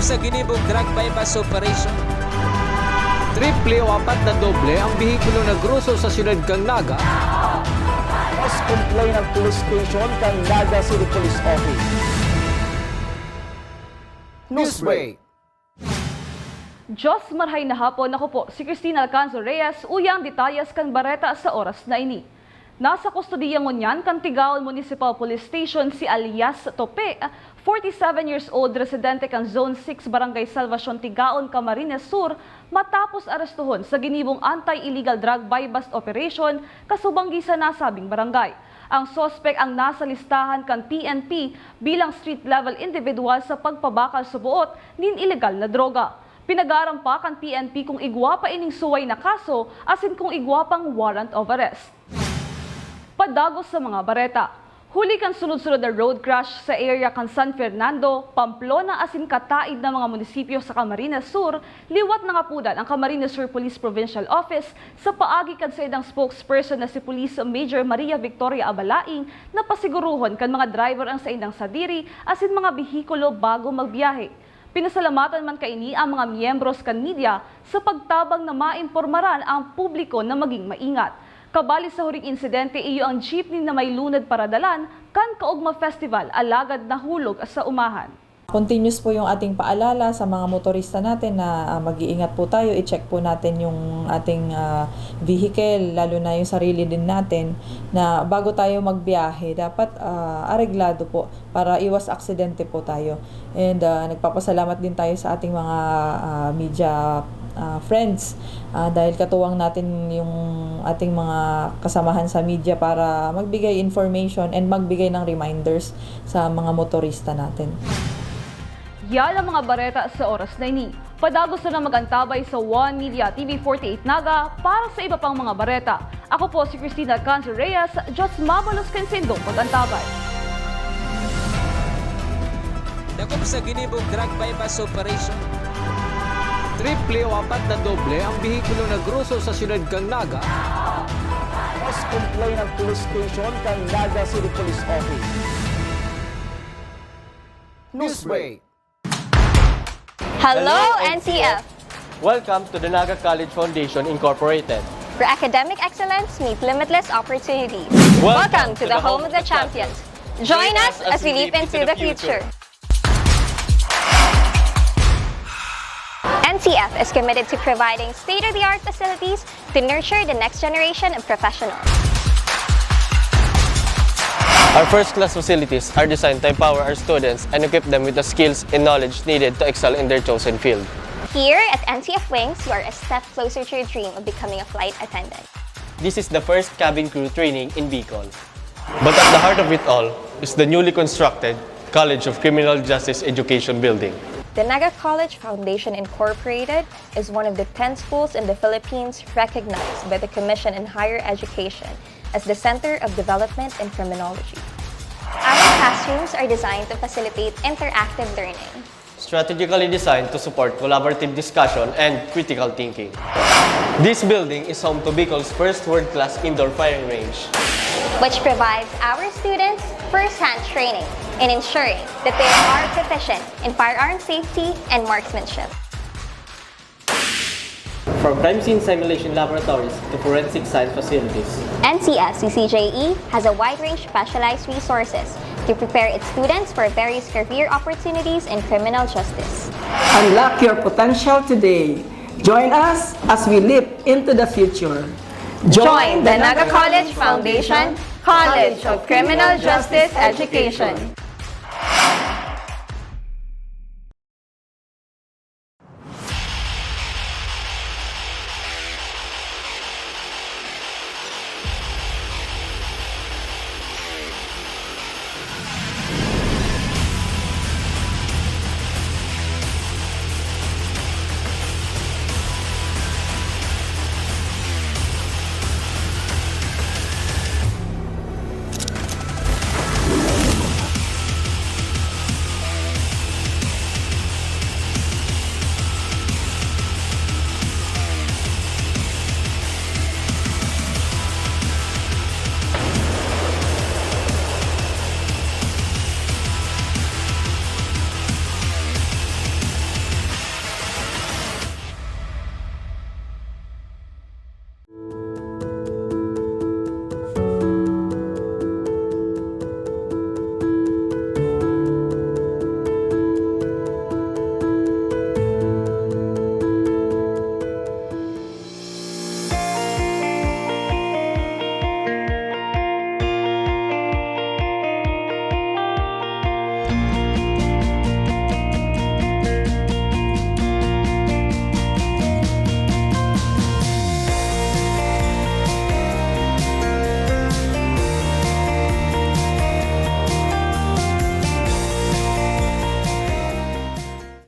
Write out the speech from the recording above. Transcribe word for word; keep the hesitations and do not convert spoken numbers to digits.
Sa ginibong drug buy-bust operation, triple o apat na doble ang bihikulo na groso sa siyudad kan Naga. Mas complain ang police station kan Naga City Police Office. Newsbreak. Diyos marhay na hapon. Ako po si Christine Alcanzo Reyes, uyang detalles kan bareta sa oras na ini. Nasa kustodiya ngunyan kan Tigaon Municipal Police Station si alias Tope, forty-seven years old, residente kan Zone six, Barangay Salvacion Tigaon, Camarines Sur, matapos arestuhon sa ginibong anti-illegal drug buy-bust operation kasubanggi sa nasabing barangay. Ang suspek ang nasa listahan kan P N P bilang street-level individual sa pagpabakal sa buot nin ilegal na droga. Pinagaram pa kan P N P kung igwa pa ining suway na kaso asin kung igwa pang warrant of arrest. Padagos sa mga bareta. Huli kan sunod-sunod na road crash sa area kan San Fernando, Pamplona asin kataid na mga munisipyo sa Camarines Sur, liwat nangapudan ang Camarines Sur Police Provincial Office sa paagi kan saindang spokesperson na si Police Major Maria Victoria Abalaing na pasiguruhon kan mga driver ang saindang sadiri asin mga behikulo bago magbiyahe. Pinasalamatan man kaini ang mga miyembros kan media sa pagtabang na maimpormaran ang publiko na maging maingat. Kabali sa huring insidente, iyo ang jeepney na may lunad paradalan kan Kaugma Festival, alagad nahulog sa umahan. Continuous po yung ating paalala sa mga motorista natin na ah, mag-iingat po tayo, i-check po natin yung ating ah, vehicle, lalo na yung sarili din natin, na bago tayo magbiyahe, dapat ah, areglado po para iwas aksidente po tayo. And ah, nagpapasalamat din tayo sa ating mga ah, media ah, friends ah, dahil katuwang natin yung ating mga kasamahan sa media para magbigay information and magbigay ng reminders sa mga motorista natin. Yan ang mga bareta sa oras na ini. Padagos na lang mag-antabay sa One Media T V forty-eight Naga para sa iba pang mga bareta. Ako po si Christina Cancer Reyes. Diyos mabalos kan sindong pag-antabay. Dakop sa ginibong drug buy-bust operation, triple o apat na doble ang bihikulo na groso sa siyudad kan Naga. Mas complain ang police station kan Naga City Police Office. Newsbreak. Hello, N C F! Welcome to the Naga College Foundation Incorporated. Where academic excellence meets limitless opportunities. Welcome to the home of the champions. Join us as we leap into the future. N C F is committed to providing state-of-the-art facilities to nurture the next generation of professionals. Our first-class facilities are designed to empower our students and equip them with the skills and knowledge needed to excel in their chosen field. Here at N C F Wings, you are a step closer to your dream of becoming a flight attendant. This is the first cabin crew training in Bicol. But at the heart of it all is the newly constructed College of Criminal Justice Education Building. The Naga College Foundation Incorporated is one of the ten schools in the Philippines recognized by the Commission on Higher Education as the Center of Development in Criminology. Our classrooms are designed to facilitate interactive learning. Strategically designed to support collaborative discussion and critical thinking. This building is home to Bicol's first world-class indoor firing range, which provides our students first-hand training in ensuring that they are proficient in firearm safety and marksmanship. From crime scene simulation laboratories to forensic science facilities, N C F C C J E has a wide range of specialized resources to prepare its students for various career opportunities in criminal justice. Unlock your potential today. Join us as we leap into the future. Join the Naga College Foundation College of Criminal Justice Education.